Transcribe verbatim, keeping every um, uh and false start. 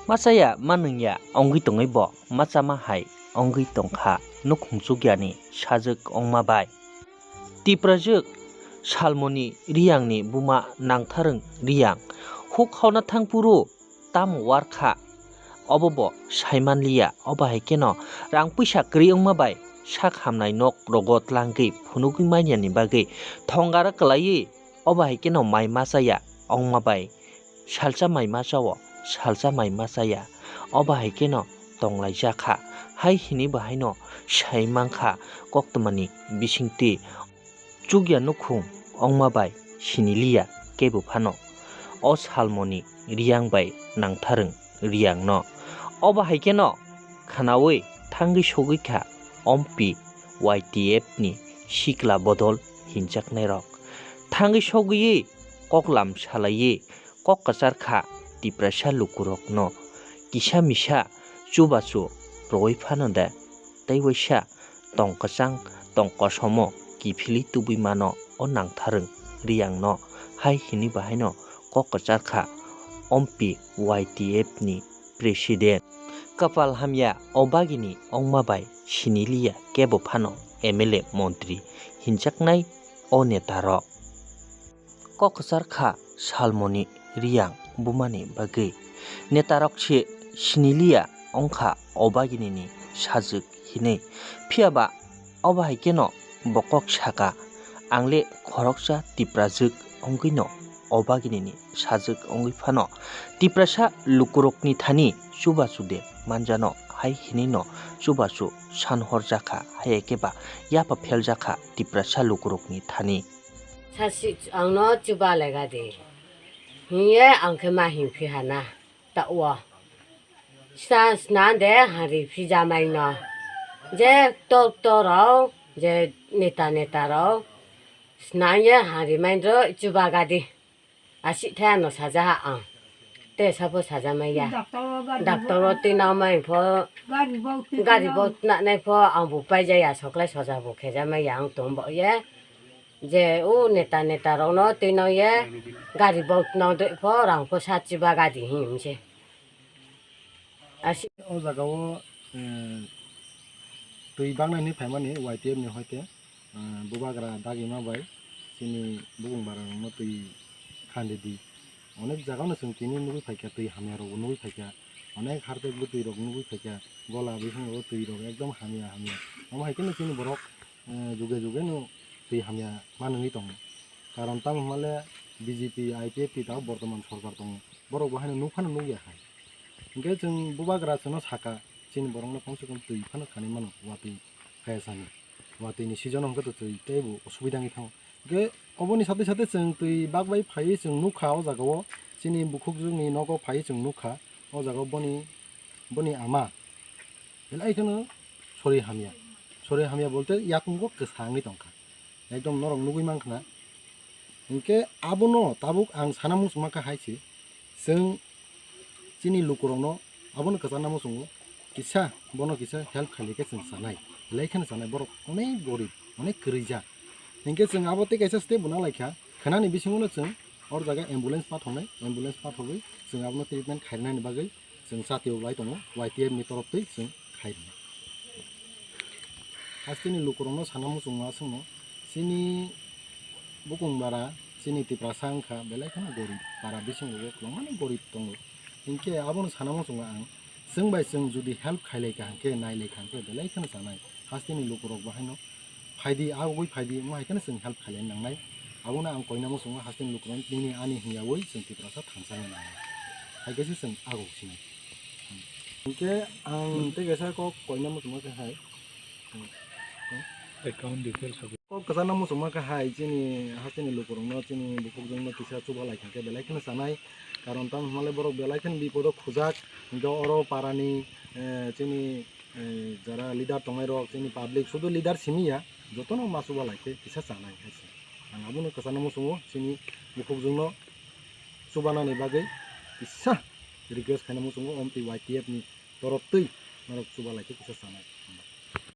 Machaya manwngya ongwi tongwi bo machama hai ongwi tongkha nukhung chukyani sajwk ongma bai. Tiprajwk Salmoni Riyangni buma Nangtharwng Riyang huk khauna thangphuru tamo warkha obo bo saimanliya, obo hai kheno rang puisa kwrwi wngma bai sak hamnai nok rogo tlangwi phunugwi manyani bagwi thongara kwlaiwi obo hai kheno mai machaya ongma bai salsa mai machao, salsa mai machaya obo hai kheno tonglaijak kha hai hinwi bo haino sai mankha koktwmani bisingtwi. Chukya nukhung ongma bai siniliya kebo phano o Salmoni Riyang bai Nangtharwng Riyangno. Obo hai kheno khwnaui thangwi sogwi kha Ompi Y T F ni sikla bodol hinjaknairok. Thangwi sogwi koklam salaiwi kok kwchar kha Tiprasa lukurokno kisa misa chubachu rwui phano de tei waisa tong kwchang tong kosomo kiphilwi tubui mano o Nangtharwng Riyangno hai hinwi bahaino kok kwchar kha Ompi Y T F ni president. Kapal hamya o bagini ongma bai siniliya kebo phano M L A montri hinjaknai o netarok. Kok kwchar kha Salmoni Riyang bumani bagwi. Netarok se siniliya wngkha o baginini sajwk hinwi. Phiyaba obo hai kheno bo kok saka, ang le khoroksa Tiprajwk wngwino o baginini sajwk wngwi phano Tiprasa lukurokni thani chubachu de manjano hai hinwino chubachu san horjakha, hai khe ba yapha pheljakha Tiprasa lukurokni thani. Sasi angno chuba lega di. Hiye ang khe ma hingphi hana. Ta o. Sna sna de hari phi jamai no. Je tok tok rok, je neta neta rok. Sna ye hari mai ro chuba gadi. Asi the ano saja ha ang. Te sapo saja mai ya. Doctor o gari Doctor o bo- tina mai pho. Gari bo tina Gari bo na nai pho ang bu pai ja ya soklai soja bu khe ja mai ya ang tum bo ye. Je o neta neta rok no twi no ye gari bo twi no doi pho rang pho sa chiba gari him se. Asi- O jaga o, eh, twi bang nai hinwi phai mani Y T F ni hoi khe, eh, bubagra dagi ma bai chini bubung bara rok no twi khan di di. Onek jaga no chwng tini nugwi phai kha, twi hamya rok bo nugwi phai kha, onek harpek bwtwi rok nugwi phai kha, gola bising rok o twi rok ekdom hamya hamya. Omo hai khe no chini borok eh, juge juge no twi hamya manwi tongo. Karon tamo hwnba le B J P, I P F T tabuk bortoman sorkar tongo. Borok bo haino nuk phano nuk ya hai. Hinkhe chwng bubagra chwngno saka, chini borokno kom se kom twi phano khanwi mano, watwi kaya sani. Watwi ni season o hwnkhe to twi teibo osubida wngwi thango. Hinkhe oboni sathe sathe chwng twi bak bai phaiwi chwng nukha o jaga o, chini bukhukjwkni nogo phaiwi chwng nukha o jaga o boni, boni ama. Belai kheno sori hamya. Sori hamya bolte yakungo kwsa wngwi tongkha. Ekdom norok nugwi mankha na. Hinkhe abono tabuk ang sana muchungma kha hai se. Chwng chini lukurokno abono kwcharna muchungo. Kisa, bono kisa help khailai khe chwng chanai. Belai kheno chanai. Borok onek gorib, onek kwrwija. Hinkhe chwng abo tei kaisa step bo nang lai kha. Khnani bisingo no chwng or jaga ambulance pathoknai. Ambulance pathogwi chwng abono treatment khairwnani bagwi chwng chatiyok lai tongo, Y T F ni torop twi chwng khai rwnai. Hasteni lukurokno sana muchungma chwngno, chini bukung bara, chini Tiprasa wngkha, belai kheno gorib, para bisingo kwbangmano gorib tongo. Hinkhe abono sana muchungo ang, chwng bai chwng jodi help khailai kha hinkhe, nailai kha hinkhe, belai kheno chanai. Hasteni lukurok bo haino phaidi, agugwi phaidi, omo hai kheno chwng help khailai nangnai. Abono ang koina muchungo hasteni lukurok nini ani hwnyaui chwng Tiprasa thansa wngwi nangnai. Hai khe se chwng aguk sinai. Hinkhe ang tei kaisa kok koina muchungo khe hai. Account details of Kok kwchangno muchungma khe hai chini hasteni lukurokno chini bukhukjwkno kisa chuba lai kha khe belai kheno chanai. Karon tamo hwnba le borok belai kheno bipodo khujak. Hinkhe oro parani, eh, chini eh, jara leader tongnai rok, chini public, sudu leader simi ya, jotono ma chuba lai khe kisa chanai hai se. Ang abono kwchangno muchungo, chini bukhukjwkno chubanani bagwi kisa request khaina muchungo, omtwi Y T F ni torop twi norok chuba lai khe kisa chanai.